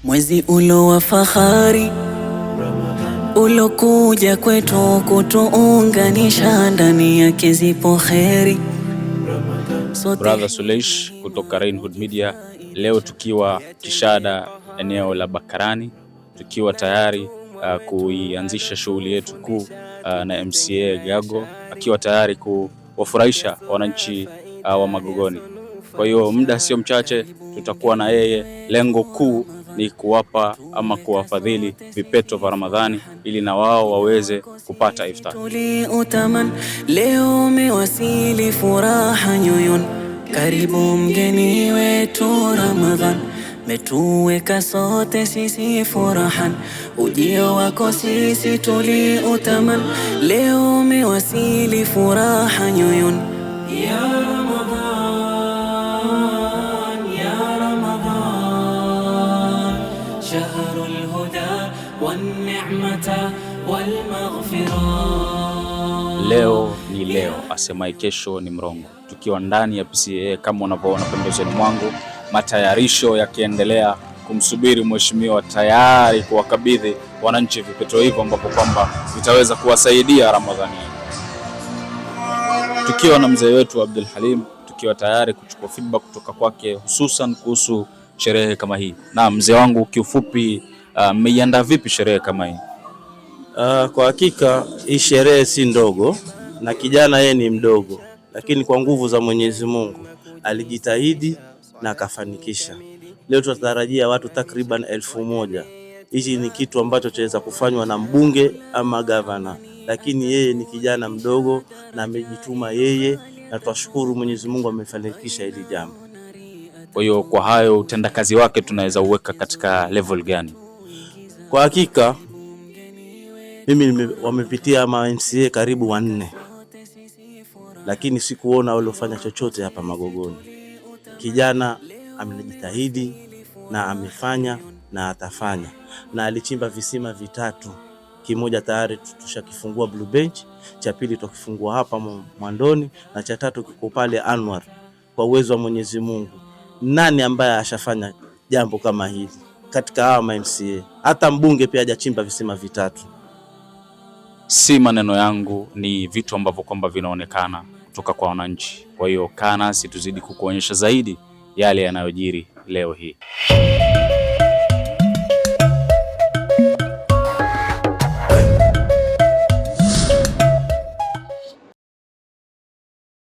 Mwezi ulo wa fahari ulokuja kwetu kutuunganisha, ndani yake zipo kheri. Sote Brother Suleish kutoka Rainhood Media, leo tukiwa Kishada, eneo la Bakarani, tukiwa tayari kuianzisha shughuli yetu kuu na MCA Gago akiwa tayari kuwafurahisha wananchi wa Magogoni. Kwa hiyo muda sio mchache tutakuwa na yeye. Lengo kuu ni kuwapa ama kuwafadhili vipeto vya Ramadhani ili na wao waweze kupata iftar. Tuliutaman leo umewasili, furaha nyoyon. Karibu mgeni wetu Ramadhan, metuweka sote sisi furahan. Ujio wako sisi tuliutaman, leo umewasili, furaha nyoyon. Ya Ramadhan, ya Ramadhan, shahrul huda wan ni'mata wal maghfirah. Leo ni leo, asemaye kesho ni mrongo. Tukiwa ndani ya PCEA kama unavyoona pembezoni mwangu, matayarisho yakiendelea kumsubiri mheshimiwa tayari kuwakabidhi wananchi vipeto hivyo ambapo kwamba vitaweza kuwasaidia Ramadhani hii. Tukiwa na mzee wetu Abdul Halim, tukiwa tayari kuchukua feedback kutoka kwake hususan kuhusu sherehe kama hii. Na mzee wangu, kiufupi, mmeiandaa vipi sherehe kama hii? Kwa hakika hii sherehe si ndogo na kijana yeye ni mdogo, lakini kwa nguvu za Mwenyezi Mungu alijitahidi na akafanikisha. Leo tunatarajia watu takriban 1000. Hichi ni kitu ambacho chaweza kufanywa na mbunge ama gavana, lakini yeye ni kijana mdogo na amejituma yeye, na twashukuru Mwenyezi Mungu amefanikisha hili jambo. Kwa hiyo kwa hayo utendakazi wake tunaweza uweka katika level gani? Kwa hakika mimi wamepitia ma MCA karibu wanne, lakini sikuona waliofanya chochote hapa Magogoni. Kijana amejitahidi na amefanya na atafanya, na alichimba visima vitatu, kimoja tayari tushakifungua Blue Bench, cha pili tukifungua hapa Mwandoni na cha tatu kiko pale Anwar. Kwa uwezo wa Mwenyezi Mungu, nani ambaye ashafanya jambo kama hili katika hawa ma MCA? Hata mbunge pia hajachimba visima vitatu. Si maneno yangu, ni vitu ambavyo kwamba vinaonekana kutoka kwa wananchi. Kwa hiyo kaa nasi tuzidi kukuonyesha zaidi yale yanayojiri leo hii.